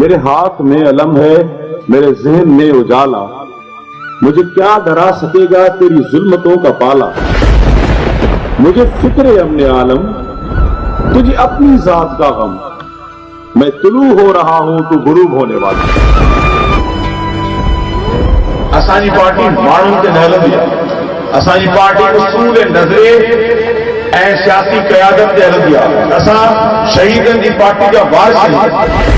ميري هاٿ ۾ علم هي ميري ذهن ۾ اجالا مجهي ڪيا ڊرا سڪيگا تيري ظلمتون ڪا پالا مجهي فڪر امن عالم تجهي اپني ذات ڪا غم مين طلوع هو رها هون تو غروب هوني والا. اسان جي پارٽي ماڻهن تي نه هلندي آهي، اسان جي پارٽي اصول ۽ نظريي ۽ سياسي قيادت تي هلندي آهي، اسان شهيدن جي پارٽي جا وارث آهيون.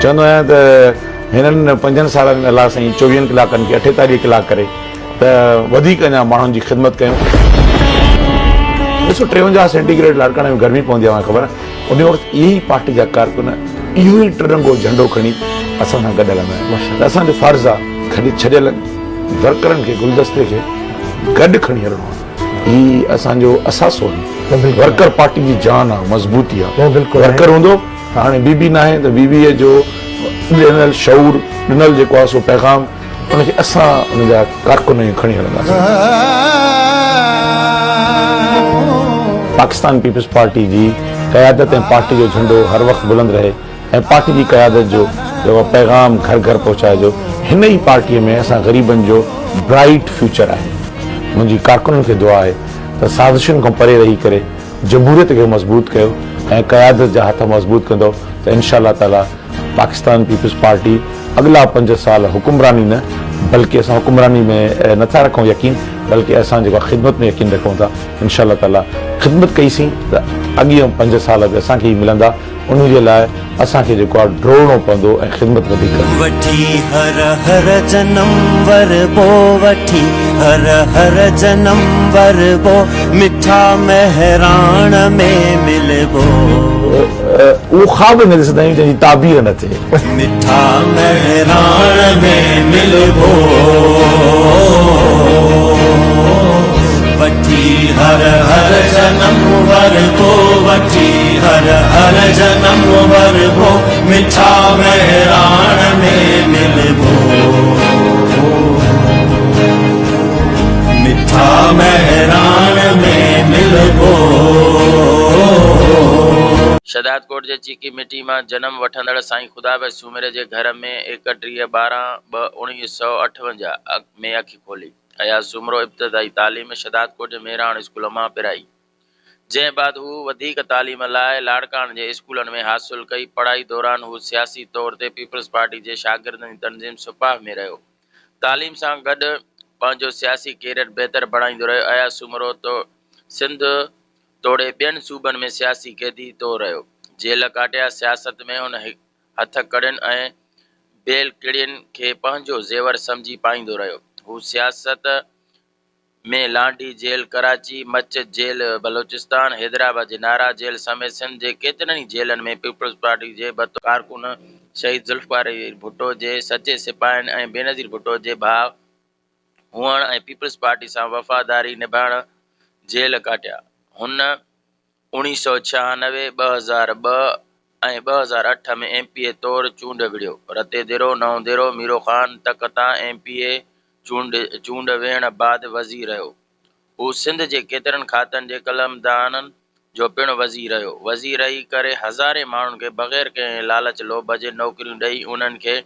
چوندو آهيان ته هنن پنجن سالن ۾ الله سائين چوويهن ڪلاڪن کي اٺيتاليهه ڪلاڪ ڪري ته وڌيڪ اڃا ماڻهن جي خدمت ڪيون. ڏسو 53 سينٽي گريڊ لاڙڪاڻي ۾ گرمي پوندي آهي اوهان کي خبر آهي ان وقت اهي ئي پارٽي جا ڪارڪن اهو ئي ٽرنگو جهنڊو کڻي اسان سان گڏ هلندا آهن ته اسان جو فرض آهي کڏي ڇڏيل ورڪرن کي گلدستي کي گڏ کڻي هلڻو آهي هي اسان جو اثاثو آهي ورڪر پارٽي جي جان آهي مضبوطي آهي ورڪر هوندو ته هاڻي بي بي ناهي ته بي بي جو ڏنل شعور ڏنل جيڪو آهي سو پيغام ان کي اسان ان جا ڪارڪن آهيون کڻي هلنداسين. پاڪستان پيپلز پارٽي جي قيادت ۽ پارٽي جو جهنڊو هر وقت بلند رهي ۽ پارٽي جي قيادت جو جيڪو پيغام گهر گهر پهچائجو هن ئي پارٽي ۾ اسان غريبن جو برائيٽ فيوچر آهي منهنجي ڪارڪنن کي دعا آهي ته سازشن کان پري رهي ڪري جمهوريت کي مضبوط ڪيو ۽ قيادت جا هٿ مضبوط ڪندو ته انشاء الله تعالي پاڪستان پيپلز پارٽي اڳلا پنج سال حڪمراني نه بلڪه اسان حڪمراني ۾ نٿا رکون يقين بلڪه اسان جيڪو خدمت ۾ يقين رکون ٿا انشاء الله تعالي خدمت ڪئي سين ته اڳيان پنج سال به اسان کي ئي ملندا انهي جي لاء اسان کي جيڪو آهي ڊوڙڻو پوندو ۽ خدمت وڌيڪ ڪرڻي. وٺي هر هر جنم وربو وٺي هر هر جنم وربو مٺا مهراڻ ۾ ملبو. اهو خواب نه ڏسندا آهيون جنهن جي تعبير نه ٿئي. مٺا مهراڻ ۾ ملبو وٺي هر هر جنم وربو وٺي هر هر جنم وربو مٺا مهراڻ ۾ ملبو مٺا مهراڻ ۾ ملبو. شهدادڪوٽ جي چيڪي مٽي مان جنم وٺندڙ سائين خدا بخش سومري جي گهر ۾ ايڪٽيهه ٻارهن ٻه اڻويهه سئو اٺونجاهه ۾ اک کولي. اياز سومرو ابتدائي تعليم شهدادڪوٽ جي مهراڻ اسڪول مان پرائي. جنهن بعد هو وڌيڪ تعليم لاء لاڙڪاڻي جي اسڪولن ۾ حاصل ڪئي. پڙهائي دوران هو سياسي طور تي پيپلز پارٽي جي شاگردن جي تنظيم سپاهه ۾ رهيو. تعليم سان گڏ پنهنجو سياسي ڪيريئر بهتر بڻائيندو رهيو. اياز سومرو سنڌ توڙي ٻين صوبن ۾ سياسي قيدي طور رهيو. جيل ڪاٽيا، سياست ۾ هن هٿ ڪڙين ۽ بيل ڪڙين کي پنهنجو زيور سمجهي پائيندو رهيو. هو سياست ۾ لانڍي جيل ڪراچي، مچ جيل بلوچستان، حيدرآباد جي نارا جيل سميت سنڌ جي ڪيترن ئي جيلن ۾ پيپلز پارٽي جي بطور ڪارڪن شهيد ذوالفقار علي ڀٽو جي سچي سپاهين ۽ بينظير ڀٽو جي ڀاء هئڻ ۽ پيپلز پارٽي سان وفاداري نڀائڻ جيل ڪاٽيا. هن 1996، 2002 ۽ 2008 ۾ ايم پي اي طور چونڊ وڙهيو. رتي ديرو، نئون ديرو، ميرو خان تڪ تان ايم پي اي چونڊ وڙهڻ بعد وزير رهيو. هو سنڌ جي ڪيترن کاتن جي قلمدانن جو پڻ وزير رهيو. وزير رهي ڪري هزارين ماڻهن کي بغير ڪنهن لالچ لوڀ جي نوڪريون ڏئي انهن کي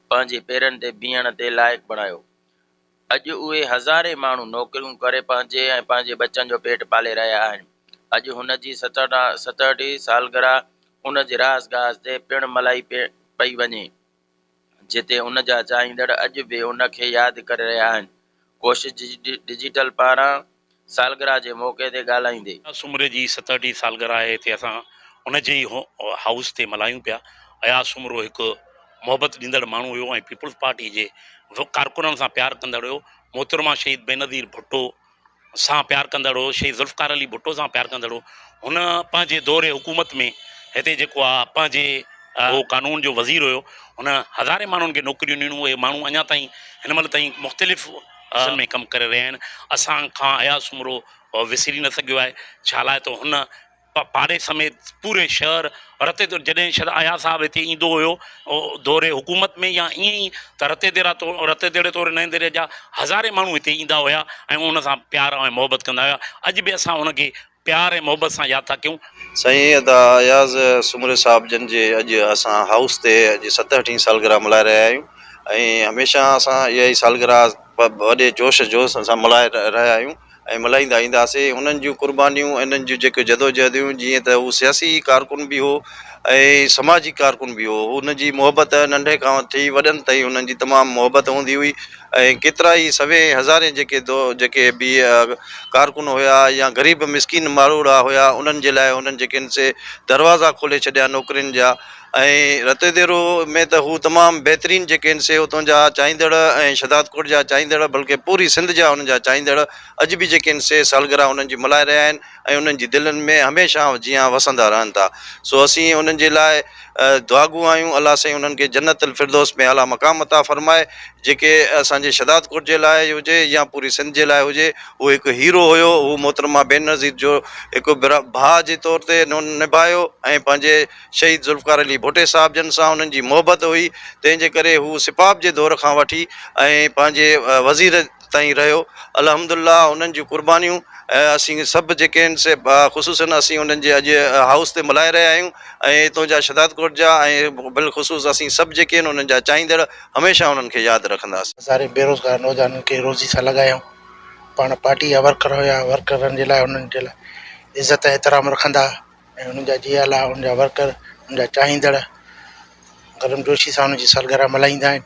پنهنجي پيرن تي بيهڻ تي لائق بڻايو. اڄ اهي هزارين ماڻهو نوڪريون ڪري پنهنجي ۽ پنهنجي ٻچن جو پيٽ پالي رهيا آهن. اڄ هن جي ستهٺين سالگرهه ان جي رهائشگاهه تي پڻ ملهائي پئي وڃي، جتي ان جا چاهيندڙ اڄ به ان کي ياد ڪري رهيا آهن. ڪوشش ڊجيٽل پاران سالگرهه جي موقعي تي ڳالهائيندي. سومري جي ستهٺين سالگرهه آهي هتي اسان ان جي ئي هائوس تي ملهايون پيا. اياز سومرو هڪ محبت ڏيندڙ ماڻهو هيو ۽ پيپلز پارٽي جي ڪارڪنن سان پيار ڪندڙ هيو. محترمه شهيد بينظير ڀٽو سان پيار ڪندڙ هو، شهيد ذوالفقار علي ڀٽو سان پيار ڪندڙ هو. هن پنهنجي دور حڪومت ۾ هتي جيڪو آ پنهنجي هو قانون جو وزير هيو، هن هزارين ماڻهن کي نوڪريون ڏنيون، اهي ماڻهو اڃا تائين هن مهل تائين مختلف ۾ ڪم ڪري رهيا آهن. اسان کان اياز سومرو وسري نه سگهيو آهي، ڇا لاء ته هن پاڙي سميت پوري شهر رتي ديرو جڏهن شايد اياز صاحب هتي ايندو هيو دور حڪومت ۾ يا ائين ئي ته رتي ديرا تو رتي ديري توڙي نئين ديري جا هزارين ماڻهو هتي ايندا هيا ۽ ان سان پيار ۽ محبت ڪندا هيا اڄ به اسان ان کي پيار ۽ محبت سان ياد ٿا ڪيون. سائين ادا اياز سومري صاحب جن جي اڄ اسان هائوس تي اڄ ستهٺين سالگرهه ملهائي رهيا آهيون ۽ هميشه اسان اها ئي سالگرهه وڏي جوش جوش سان ملهائي رهيا آهيون ۽ ملهائيندا اينداسين انهن جون قربانيون انهن جون جيڪي جدوجهديون جيئن ته هو سياسي ڪارڪن به هو ۽ سماجي ڪارڪن به هو ان جي محبت ننڍي کان وٺي وڏن تائين انهن جي تمام محبت هوندي هئي ۽ ڪيترا ئي سوين هزارين جيڪي دو جيڪي به ڪارڪن هيا يا غريب مسڪين ماروئڙا هيا انهن جي لاء انهن جيڪي سي دروازا کولي ڇڏيا نوڪرين جا ۽ رتيديرو ۾ ته هو تمام بهترين جيڪي آهن سي اتان جا چاهيندڙ ۽ شهدادڪوٽ جا چاهيندڙ بلڪه پوري سنڌ جا انهن جا چاهيندڙ اڄ به جيڪي آهن سي سالگرهه انهن جي ملهائي رهيا آهن ۽ انهن جي دلين ۾ هميشه جيان وسندا رهن ٿا سو اسين انهن جي لاء دعاگو آهيون الله سائين انهن کي جنت الفردوس ۾ اعليٰ مقام عطا فرمائي جيڪي اسان جي شهدادڪوٽ جي لاء هجي يا پوري سنڌ جي لاء هجي هو هڪ هيرو هيو هو محترمه بينظير جو هڪ ڀاء جي طور تي نڀايو ۽ پنهنجي شهيد ذوالفقار علي ڀٽي صاحب جن سان انهن جي محبت هئي، تنهن جي ڪري هو سپاپ جي دور کان وٺي ۽ پنهنجي وزير تائين رهيو. الحمد الله انهن جون قربانيون اسين سڀ جيڪي آهن سي خصوصاً اسين انهن جي اڄ هائوس تي ملهائي رهيا آهيون ۽ هتون جا شهدادڪوٽ جا ۽ بالخصوص اسين سڀ جيڪي آهن انهن جا چاهيندڙ هميشه انهن کي ياد رکنداسين. هزارين بيروزگار نوجوانن کي روزي سان لڳايائون. پاڻ پارٽي جا ورڪر هيا، ورڪرن جي لاء انهن جي لاء عزت ۽ احترام رکندا. ۽ انهن جا جيالا، انهن جا ورڪر، انهن جا چاهيندڙ گرم جوشي سان انهن جي سالگرهه ملهائيندا آهن.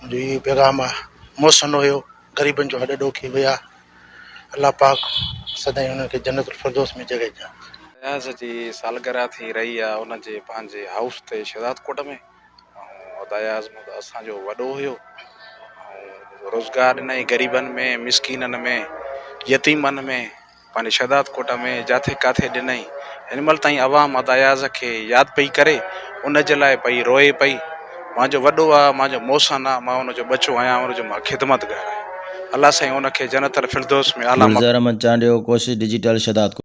منهنجو اهو ئي پيغام آهي. محسن هيو، غريبن جو هڏ ڏوکي هيا. الله پاڪ سدائين انهن کي جنت الفردوس ۾ جڳهه ڏيندو. اياز جي سالگرهه ٿي رهي آهي ان جي پنهنجي هائوس تي شهدادڪوٽ ۾ ۽ ادا اياز اسان جو وڏو هيو ۽ روزگار ڏنائين غريبن ۾ مسڪينن ۾ يتيمن ۾ پنهنجي شهداد ڪوٽ ۾ جاٿي ڪاٿي ڏنائين. هن مهل تائين عوام ادا اياز کي ياد پئي ڪري، ان جي لاء پئي روئي پئي. مانجو وڏو آ، مانجو محسن آ، مان ان جو ٻچو آهيان، ان جو مان خدمتگار آهيان. الله سائين ان کي جنت الفردوس ۾ اعليٰ مقام. گلزار احمد چانڊيو، ڪوشش ڊجيٽل، شهدادڪوٽ.